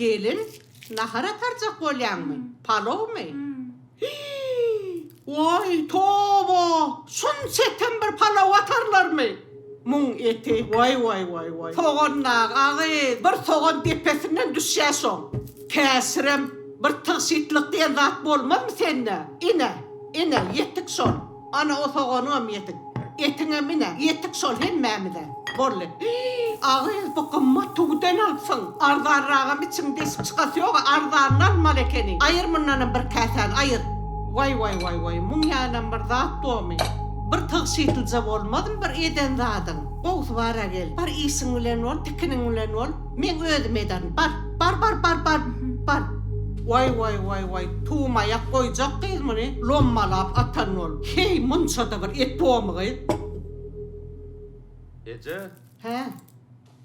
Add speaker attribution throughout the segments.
Speaker 1: Gelin, nahar atarjak bolýaňmy? Palowmy? Hiý! Waý, toba! Şunça etem bir palaw atarlarmy? Muň eti, waý, waý, waý, waý. Sogan dagy, agyz, bir sogan depesinden düşýä şoň. Täsirem, bir tygşytlyk diýen zat bolmazmy sende? Ine, ine, ýetik şol. Ana, o soganyňam ýetik. Etiňem ine, ýetik şol hemmämize. Boldy. Hiý, agyz, bu gymmat tüwüden alypsyň. Arzanragam içiňi deşip çykasy ýog-a, arzanyny almaly ekeniň. Aýyr mundanam bir käsäni, aýyr. Waý, waý, waý, waý, muň ýanam bir zat bormy? Bir tygşytlyja bolmazmy bir eden zadyň? Gowusy bar-a gel. Bar işiň bilen bol, tikiniň bilen bol. Meň özüm ederin. Bar, bar, bar, bar, bar, bar. Waý, waý, waý, waý, tuwmaýak goýjak gyz muny lommalap atan bol. Heý, munça-da bir et bormy gyz?
Speaker 2: Eje?
Speaker 1: Hä?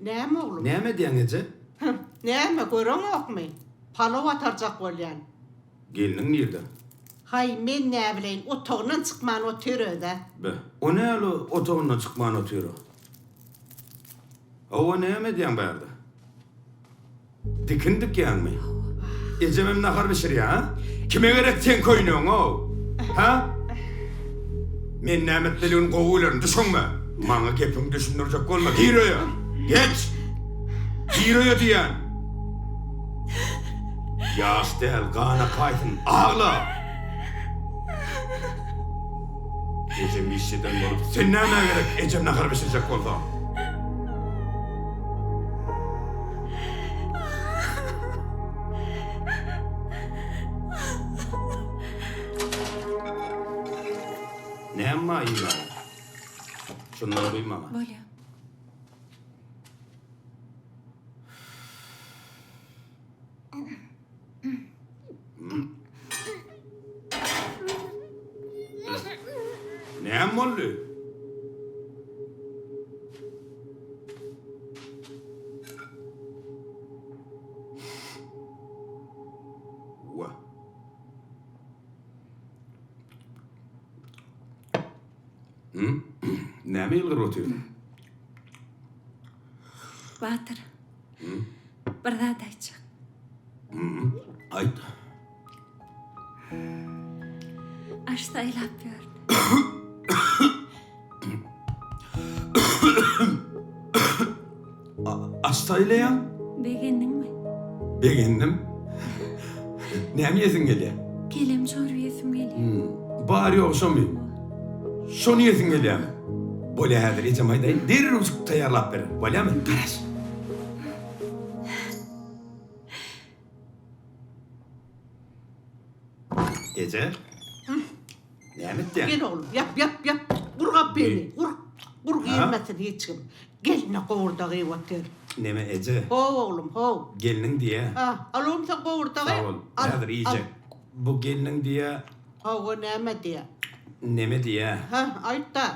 Speaker 1: Näme oglum?
Speaker 2: Näme edýäň eje?
Speaker 1: Heh, näme, göreňokmy? Palaw atarjak bolýan.
Speaker 2: Gelniň nirde?
Speaker 1: Haý, men näbileýin, otagyndan çykman otyr öz-ä.
Speaker 2: Be, o näl otagyndan çykman otyr-a? Hawa, näme edýäň bärde? Dikin dikýäňmi? Ejemem nahar bişirýä, hä? Kime gerek seň köýnegiň-ow? Hä? Men näme etmelidigini gowy bilerin, düşüňmi? Maňa gepiňi düşündirjek bolma, gir öýe! Geç! Gir öýe diýýän! Ýaş däl, gan akaýsyn, agla! Ejem işçiden bolup, sen nämä gerek, ejem nahar bişirjek bolsa? Näme bar iýmäge? Şundan guý maňa.
Speaker 3: Bolýa.
Speaker 2: Näme boldy? Wa. Hı? Näme ýylgyryp otyrsyň?
Speaker 3: Batyr. Bir zat aýtjak.
Speaker 2: Aýt.
Speaker 3: Aş saýlap ýörün.
Speaker 2: Aş saýlaýaň?
Speaker 3: Begendiňmi?
Speaker 2: Begendim. Näme iýesiň gelýär?
Speaker 3: Kelem çorba iýesim gelýär.
Speaker 2: Bar ýogy şomy? Şony iýesiň gelýärmi? Bolýa häzir ejem aýdaýyn, derrew çykyp taýýarlap berer. Bolýamy? Garaş. Eje. Näme etýäň?
Speaker 1: Gel oglum, ýap, ýap, ýap. Gur gapyny, gur. Gur girmesin hiç kim. Gelne gowurdak iýip otyr.
Speaker 2: Neme eje?
Speaker 1: How oglum, how.
Speaker 2: Gelniň diýä.
Speaker 1: Ha, al oglum sen gowurdagy.
Speaker 2: Sag bol. Häzir iýjek. Bu gelniň diýä.
Speaker 1: Hawa, näme diýä?
Speaker 2: Neme diýä?
Speaker 1: Hä, aýt-da.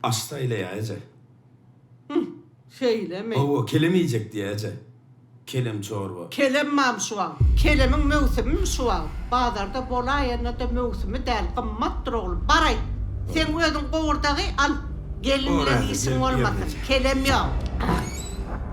Speaker 2: Aş saýlaýa eje.
Speaker 1: Hüm, şeýlemi?
Speaker 2: Hawa, kelem iýjek diýä eje. Kelem çorba.
Speaker 1: Kelem bam şu wagt. Kelemiň möwsümimi şu wagt? Bazarda bolaýanda-da möwsümi däl, gymmatdyr oglum. Bar aýt. Seň özüň gowurdagy al. Gelin bilen işiň bolmasyn. Kelem ýok.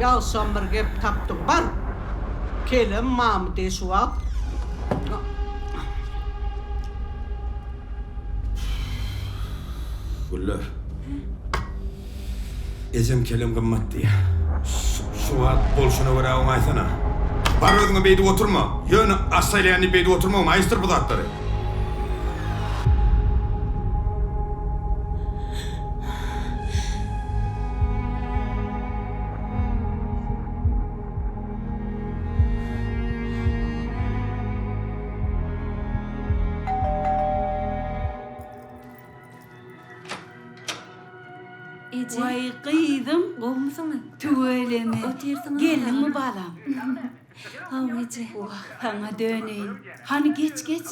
Speaker 1: Ýagşam bir gep tapdyň. Bar. Kelem bamy diý şu wagt.
Speaker 2: Güller. Ejem kelem gymmat diýýä. Şu wagt bolşuna görä oňaýsana. Bar özüňe beýdip oturma. Ýöne aş saýlaýan diýip beýdip oturmagyn, aýyşdyr bu zatlary.
Speaker 3: Eje.
Speaker 4: Waý gyzym.
Speaker 3: Gowumysyňyz?
Speaker 4: Tüweleme.
Speaker 3: Otyrsyňyz.
Speaker 4: Geldiňmi balam?
Speaker 3: Hawa eje.
Speaker 4: Wah, saňa döneýin. Hany geç, geç.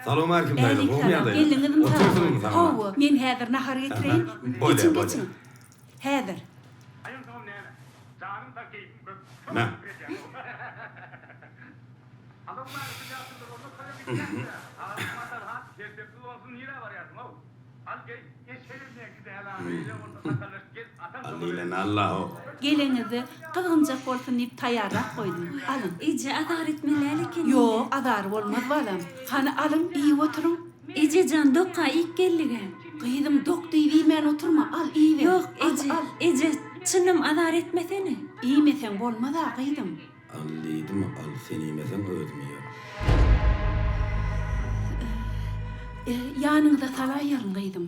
Speaker 2: Salam aleýkum daýza, gowumy ýagdaýlar?
Speaker 4: Geldiňizmi
Speaker 2: Otyrsyňyzmy salam?
Speaker 4: Hawa, men häzir nahar getireýin.
Speaker 2: Bolýa,
Speaker 4: Geçiň,
Speaker 2: bolýa.
Speaker 4: geçiň. Häzir.
Speaker 2: Mä. Al diýleni Alla-how.
Speaker 4: Geleňizde gyzgynjak bolsun diýip taýýarlap goýdum. Alyň.
Speaker 3: Eje azar etmeli däl ekeniň.
Speaker 4: Ýok, azary bolmaz balam. Hany alyň, iýip oturyň.
Speaker 3: Eje jan dokga iýip geldigä.
Speaker 4: Gyzym dok diýip iýmän oturma, al iýiber.
Speaker 3: Ýok
Speaker 4: Al,
Speaker 3: eje,
Speaker 4: al.
Speaker 3: eje çynym azar etmesene.
Speaker 4: Iýmeseň bolmaz-a gyzym.
Speaker 2: Al diýdim, al, sen iýmeseň özüm iýerin.
Speaker 4: Ýanyňyza salaýaryn gyzym.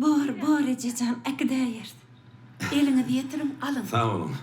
Speaker 3: Bor, bor eje jan, äkidäýeris.
Speaker 4: Eliňizi ýetiriň, alyň.
Speaker 2: Sag boluň.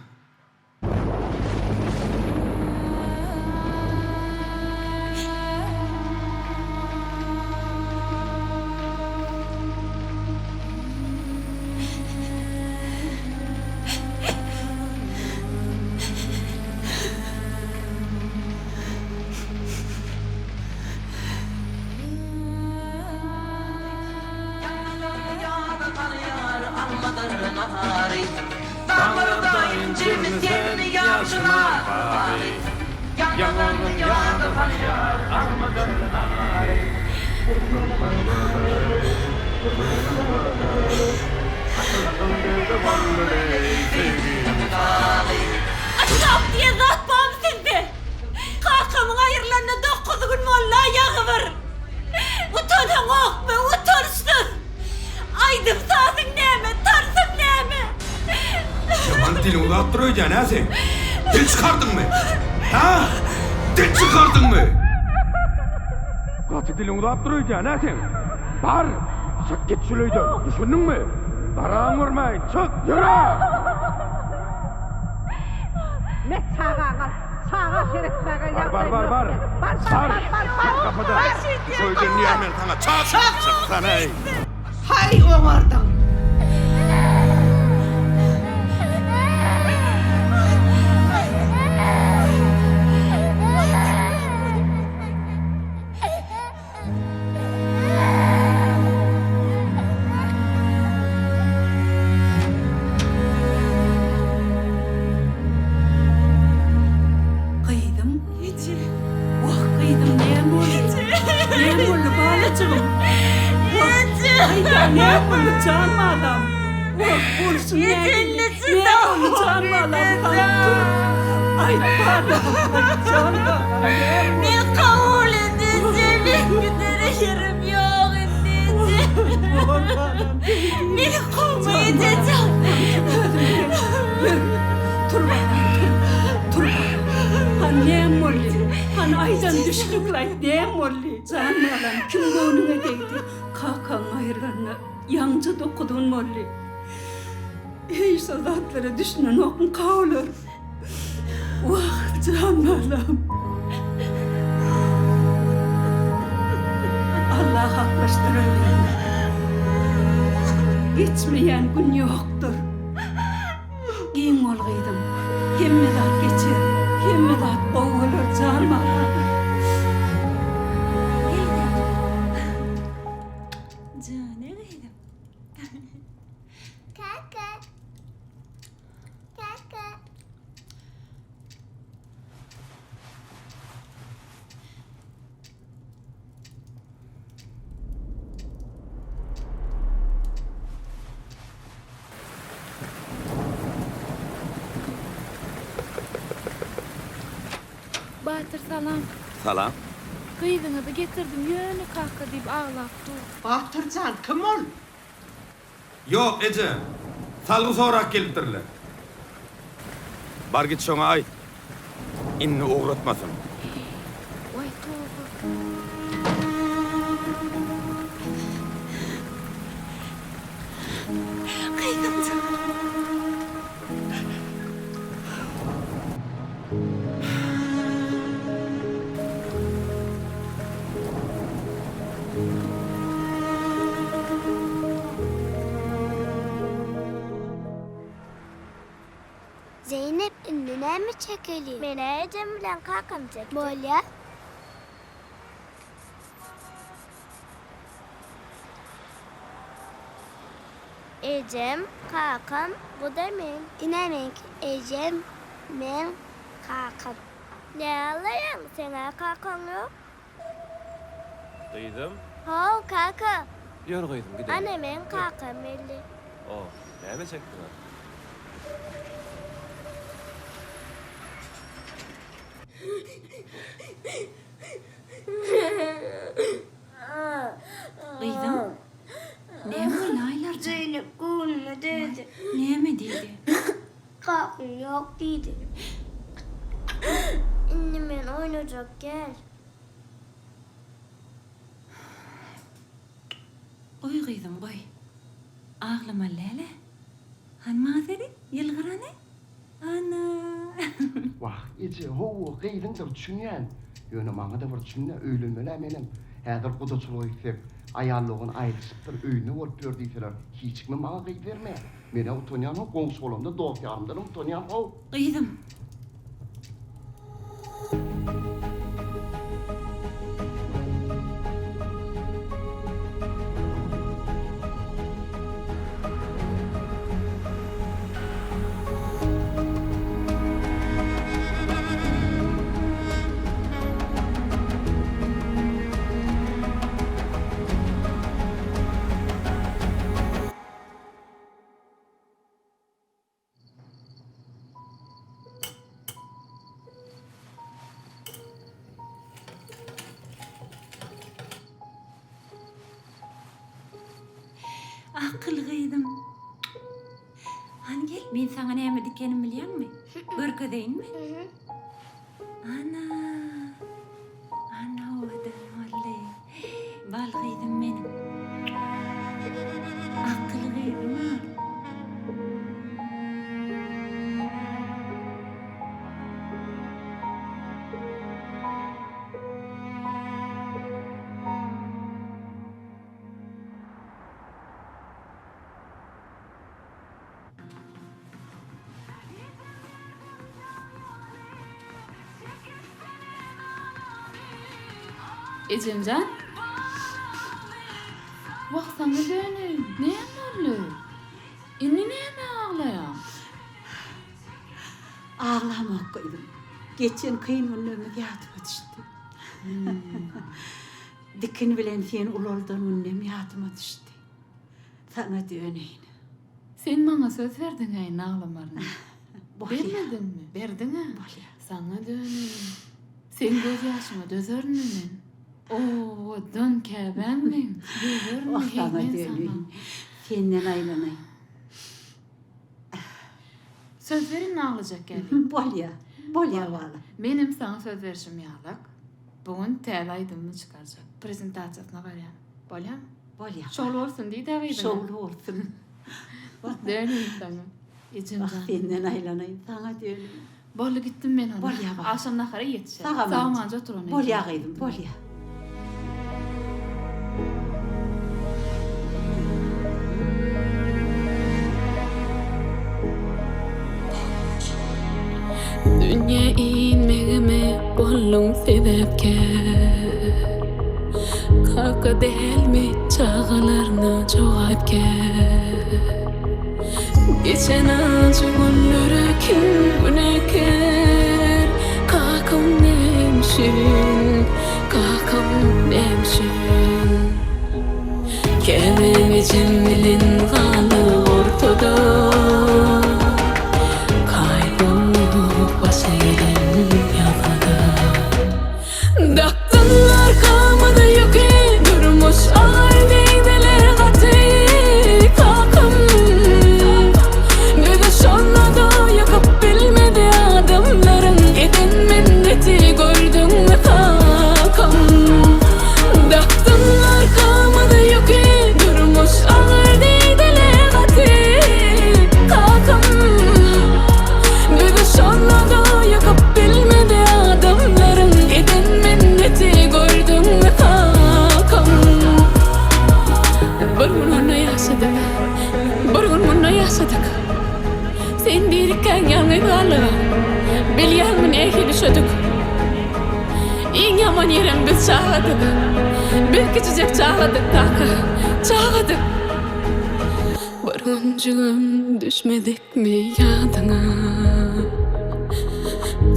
Speaker 3: Aşak diýen zat barmy sizde? Kakamyň aýrylanyna dokuz gün boldy-a ýagy bir. Utanaňokmy, utançsyz! Aýdym-sazyň näme, tansyň näme?
Speaker 2: Ýaman diliň uzapdyr öýdýän hä sen? Dil çykardyňmy? Hä? Dil çykardyňmy? Gaty diliň uzapdyr öýdýän hä sen? Bar, çyk git şul öýden, düşündiňmi? Garaň görmäýin, çyk, ýöre!
Speaker 1: Me çagaňy al, çaga seretmäge
Speaker 2: Bar, bar, bar, bar!
Speaker 1: Bar, bar, bar, bar, bar!
Speaker 2: Çyk gapydan! Şu öýden diýýän men saňa, çyk! Çyksana-eý!
Speaker 1: Haý, oňardyň!
Speaker 4: Gyzym.
Speaker 3: Eje.
Speaker 4: Wah, gyzym, näme boldy?
Speaker 3: Eje.
Speaker 4: Näme boldy, balajygym?
Speaker 3: Eje.
Speaker 4: Aýda, näme boldy, jan balam? Wah, bolşuň
Speaker 3: Eje,
Speaker 4: nähili?
Speaker 3: indi
Speaker 4: Näme boldy, jan balam? Hany tur. Aýt, balam, aýt, jan balam, näme boldy?
Speaker 3: Men kabul et, eje, men gidere ýerim ýok indi, eje.
Speaker 4: Bor, balam,
Speaker 3: Meni kowma, eje jan.
Speaker 4: Ýör, tur balam, tur. Tur balam. Hany näme boldy? Hany aýdan düşnükli aýt, näme boldy? Jan balam, kim göwnüňe degdi? Kakaň aýrylanyna ýaňja dokuz gün boldy. Heý, şo zatlara düşünenokmyka olar? Wah, jan balam. Allah haklaşdyrar meni. Geçmeýän gün ýokdur. Giň bol gyzym. Hemme zat geçer. Hemme zat gowy bolar jan balam.
Speaker 3: Jana gyzym.
Speaker 5: Kaka. Kaka.
Speaker 6: Batyr salam.
Speaker 2: Salam.
Speaker 6: Gyzyňyzy getirdim ýöne kaka diýip aglap dur.
Speaker 1: Batyr jan, kim ol?
Speaker 2: Ýok, eje. Salgy sorap gelipdirler. Bar git şoňa aýt. Indi ugratmasyn.
Speaker 6: Waý toba.
Speaker 3: Gyzym jan.
Speaker 5: Zeýnep indi näme çekeli? Menä ejem bilen kakam çekjek. Bolýa. Ejem, kakam, bu-da men. Ine meňki ejem, men, kakam. Nä aglaýaň, seň-ä kakaň ýok.
Speaker 7: Gyzym.
Speaker 5: How, kaka.
Speaker 7: Ýör gyzym, gideli.
Speaker 5: Ana meň kakam geldi.
Speaker 7: O, näme çekdiňiz?
Speaker 3: Gyzym, näme boldy Aýlarjan?
Speaker 5: Zeýnep göwnüme degdi.
Speaker 3: Näme diýdi?
Speaker 5: Kakam ýok diýdi. Indi men oýnajak däl.
Speaker 3: Goý gyzym, goý. Aglamaly däl-ä. Hany maňa seret, ýylgyr hany. Ana.
Speaker 8: Wah, eje, hawa, gyzyňdyr, düşünýän. Ýöne maňa-da bir düşündä, öýlenmel-ä menem. Häzir gudaçylyga gitsek, aýal dogan aýrylyşypdyr, öýünde bolup ýör diýseler, hiç kimem maňa gyz bermeýär. Men-ä utanýan how, goňşy-golamdan, dost-ýarymdanam utanýan how.
Speaker 3: Gyzym. Akyl gyzym. Hany gel, men saňa näme dikenimi bilýäňmi? Görkezeýinmi? Ana. Ana owadan boldy. Bal gyzym meniň. Akyl gyzym-a.
Speaker 6: Ejemjan. Wah saňa döneýin. Näme boldy? Indi näme aglaýaň?
Speaker 4: Aglamok gyzym. Geçen kyn günlerimiz ýadyma düşdi. Dikin bilen seni ulaldan günlem ýadyma düşdi. Saňa döneýin.
Speaker 6: Sen maňa söz berdiň-ä indi aglamaryna.
Speaker 4: Bolýa.
Speaker 6: Bermediňmi? Berdiň-ä.
Speaker 4: Bolýa.
Speaker 6: Saňa döneýin. Seň gözýaşyňa dözerinmi men? Owadan käbäm meň. Dözerinmi
Speaker 4: Wah,
Speaker 6: heý
Speaker 4: saňa
Speaker 6: men saňa?
Speaker 4: döneýin. Senden aýlanaýyn.
Speaker 6: Söz ber indi aglajak ýaly.
Speaker 4: Bolýa. Bolýa bala.
Speaker 6: Menem saňa söz berşim ýalak. Bu gün täze aýdymymy çykarjak. Prezentasiýasyna barýan. Bolýamy?
Speaker 4: Bolýa.
Speaker 6: Şowly bolsun diý-dä gyzyňa.
Speaker 4: Şowly bolsun.
Speaker 6: Döneýin saňa. Ejem
Speaker 4: Wah,
Speaker 6: jan.
Speaker 4: senden aýlanaýyn, saňa döneýin.
Speaker 6: Boldy gitdim men onda.
Speaker 4: Bolýa balam.
Speaker 6: Agşam nahara ýetişeris.
Speaker 4: Sag aman.
Speaker 6: Sag amanja otur onda.
Speaker 4: Bolýa gyzym, bolýa.
Speaker 9: Dünýä inmegime bolduň sebäpkär Kaka dälmi çagalaryna jogapkär Geçen ajy günlere kim günäkär Kakam näme üçin, kakam näme üçin Käbäm ejem bilen galyp ortada Kaý bolup başa gelen ýazgyda Dakdyň arkamyza ýüki Durmuş agyr diýdiler gaty Kakam bizi şonda-da ýykyp bilmedi Adamlaryň eden minneti gördüňmi kakam Dakdyň arkamyza ýüki Durmuş agyr diýdiler gaty Kakam Bizi şonda-da ýykyp bilmedi Adamlaryň eden minneti gördüňmi kakam Bir gün onda ýaşadyk Bir gün munda ýaşadyk Sen dirikäň ýalňyz galdyga Bilýäňmi nähili üşedik Iň ýaman ýerem biz çagadyk Biz kiçijek çagadyk kaka Çagadyk Bir günjügem düşmedikmi ýadyňa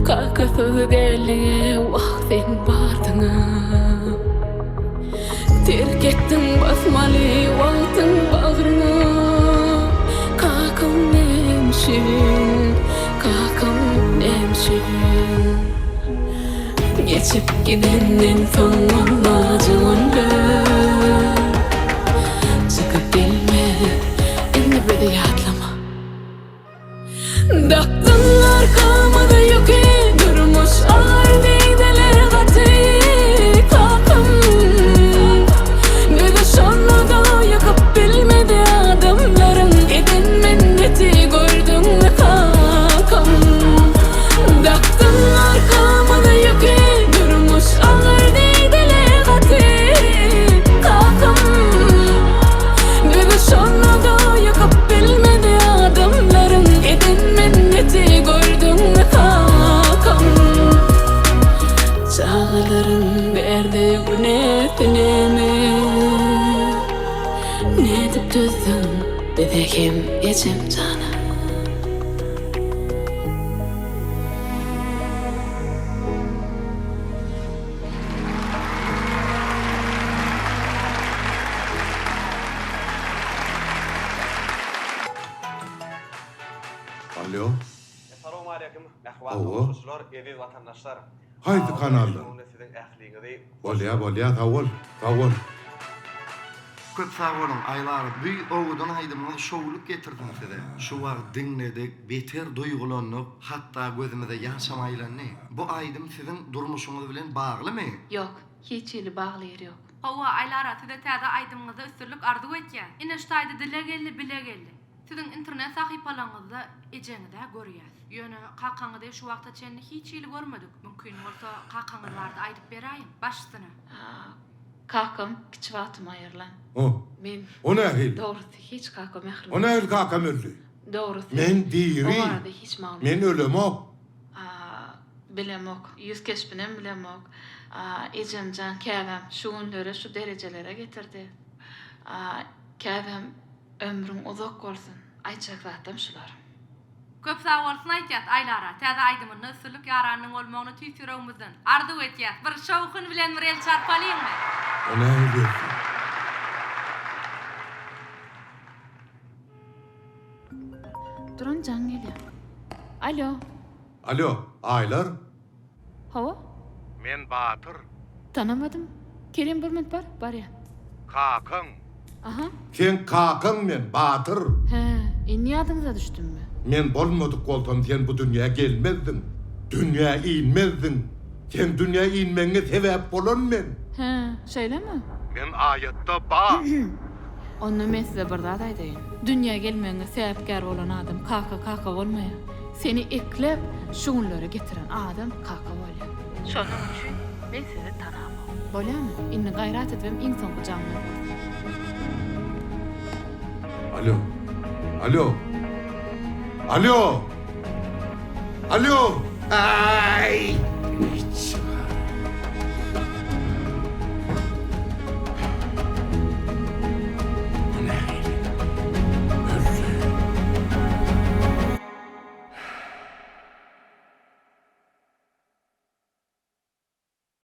Speaker 9: Kakasyz dällige wah sen bardyňa. Terk etdiň basmaly wagtyň bagryňa. Kakam nämçün, kakam nämçün. Geçip gidenden soň bolmajy günler. Çykyp gelme, indi bizi ýatlama. Dakdyň arkamyza ýüki, durmuş agyr diýdiler gaty, kakam. Bizi şonda-da ýykyp bilmedi adamlaryň eden minneti, gördüňmi, kakam. Dakdyň arkamyza ýüki, durmuş agyr diýdiler gaty, kakam. Bizi şonda-da ýykyp bilmedi adamlaryň eden minneti gördüňmi kakam? Çagalaryň berdi günäsi näme? Nädip dözdüň bize hem ejem jana?
Speaker 2: Alo.
Speaker 10: Essalawmaleýkim, mähriban
Speaker 2: Hawa.
Speaker 10: tomaşaçylar, eziz watandaşlar!
Speaker 2: Haýsy
Speaker 10: Awa
Speaker 2: kanaldan?
Speaker 10: geleşiginde siziň ähliňizi
Speaker 2: Bolýa bolýa sag bol sag bol.
Speaker 8: Köp sag boluň Aýlar bu owadan aýdymyňyz şowluk getirsin size. Şu wagt diňledik beter duýgulandyk hatda gözümize ýaşam aýlandy. Bu aýdym siziň durmuşyňyz bilen baglymy?
Speaker 6: Ýok, hiç hili bagly ýeri ýok.
Speaker 11: Hawa, Aýlara, size täze aýdymyňyzda üstünlik arzuw etýän. Ine şu taýda dile geldi, bile geldi. Siziň internet sahypalaryňyzda ejeňiz-ä görýäs. Ýöne kakaňyzy şu wagta çenli hiç hili görmedik. Mümkin bolsa kakaňyz barada aýdyp beräýiň. Baş üstüne.
Speaker 6: Kakam kiçi wagtym aýrylan.
Speaker 2: O.
Speaker 6: Men
Speaker 2: O nähili?
Speaker 6: Dogrusy hiç kaka mährim.
Speaker 2: O nähili kakam öldi?
Speaker 6: Dogrusy.
Speaker 2: Men diri.
Speaker 6: O barada hiç maglumat.
Speaker 2: Men ölemok.
Speaker 6: Bilemok. Ýüz keşbinem bilemok. Ejemjan käbäm şu günlere şu derejelere getirdi. Käbäm ömrüň uzak bolsun. Aýtjak zatlam şular.
Speaker 11: Köp sag bolsun aýtýas Aýlara täze aýdymynda üstünlik ýaranynyň bolmagyny tüýs ýüregimizden arzuw etýäs bir şowhun bilen bir el çarpalyňmy.
Speaker 2: O nähili öldi?
Speaker 6: Duran jaň gelýär. Alo.
Speaker 2: Alo, Aýlar?
Speaker 6: Hawa.
Speaker 2: Men Batyr.
Speaker 6: Tanamadym. Kerim bir minut bar, barýan.
Speaker 2: Kakaň.
Speaker 6: Aha.
Speaker 2: Seň kakaň men, Batyr.
Speaker 6: Hä, indi ýadyňyza düşdümmi?
Speaker 2: Men bolmadyk bolsam sen bu dünýä gelmezdiň. Dünýä inmezdiň. Seň dünýä inmegiňe sebäp bolan men.
Speaker 6: Hä, şeýlemi?
Speaker 2: Men aýatda ba.
Speaker 6: Onda men size bir zat aýdaýyn. Dünýä gelmegiňe sebäpkär bolan adam kaka kaka bolmaýar. Seni ekläp şu günlere getiren adam kaka bolýar. Şonuň üçin men sizi tanamok. Bolýamy? Indi gaýrat edibem iň soňky jaňyňyz bolsun.
Speaker 2: Alo. Alo. Alo. Alo. Aý!